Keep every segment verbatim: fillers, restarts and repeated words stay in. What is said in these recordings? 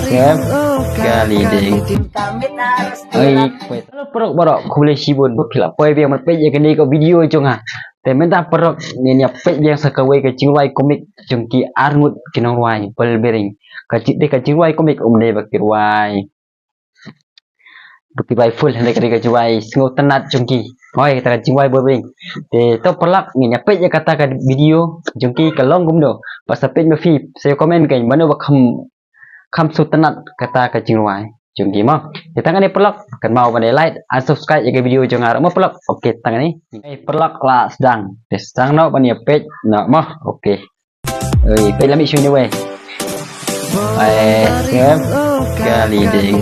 Em, kali ding. Oi, poi. Hello, paralok baroh, khublei shibun ba phi la poi biang ban peit ïa kane ka video jong nga. Te mynta paralok ngin ïa peit biang sa kawei ka jingrwai komik jong ki arngut ki nongrwai Bel Biring. Ka ji-, dei ka jingrwai komik Um Dei Ba Ki Rwai. Ba ki rwai full, hynrei ka dei ka jingrwai sngewtynnat jong ki. Hooid, kata ka jingrwai Bel Biring. Te to paralok ngin ïa peit ïa kata ka video jong ki ka long kumno. Bad sa peit ma phi, sa comment kein mano ba kham, kham sngewtynnat kata ka jingrwai jong ki mo. Te tang kane paralok, kynmaw ban like and subscribe ïa ka video jong nga ruh mo paralok. Okay, tang kane. Eh, paralok, la sdang. Te sdang noh ban ïa peit noh mo. Okay. Oi, peit la mih shuh ïa wei. Ai, em, kali ding.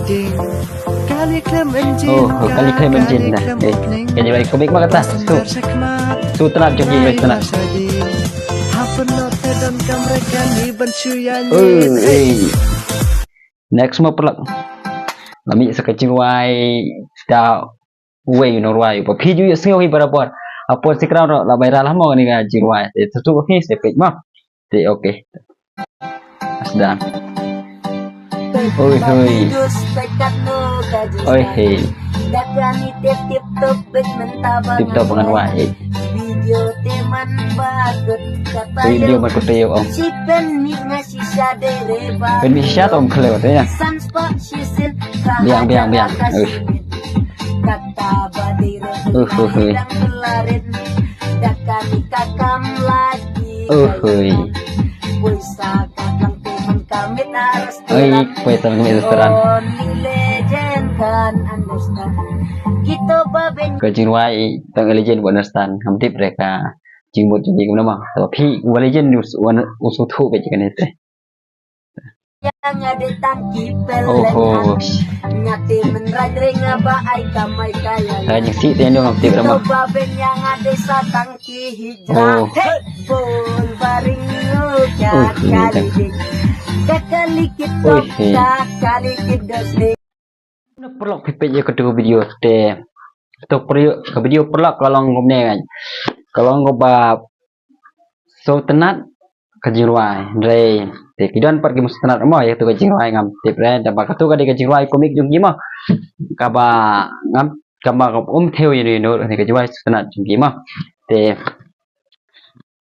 Oh, kali klem engine dah. Eh, ka jingrwai komik ma kata. Tu. Tu tynnat jong ki, wei, tynnat. Oh, eh. Next mo paralok. La mih sa ka jingrwai da uwei u nongrwai ba phi ju ïohsngew hi barabor. Hapdeng shi kynta ruh la viral mo kane ka jingrwai. Te to to phi sa peit mo. Te okay. Sdang. Oi hoi. Oi hei. Tip top ngan wai. Video man kut te ïoh ong. Pynmih shisha to ong khlem te ïa. Biang, biang, biang. Uish. Uh, uh, uh. Uh, uh. Oi, poi tang kami restaurant. Ka jingrwai tang legend ba understand. Ngam tip re ka jingmut jingim nama. Tapi phi ba legend us, wan, us uthu ba jingkane te. Oho. Hai, nyngkong te ïa ngam tip re ma. Oh. Oh, oi, hei. Na paralok phi peit ïa katu ka video te. Katu ka video, ka video paralok ka long kumne kan. Ka long kaba sngewtynnat ka jingrwai. Hynrei te ki don pat ki ym sngewtynnat mo ïa katu ka jingrwai, ngam tip re. Te ba katu ka dei ka jingrwai komik jong ki mo. Kaba ngam, kaba ym thew ïa ino ino, ka jingrwai sngewtynnat jong ki mo. Te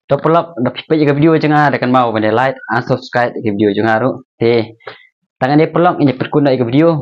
to paralok, da phi peit ïa ka video jong nga, da kynmaw ban like and subscribe ïa ka video jong nga ruh. Te tang kane paralok, ngin ïa pynkut noh ïa ka video.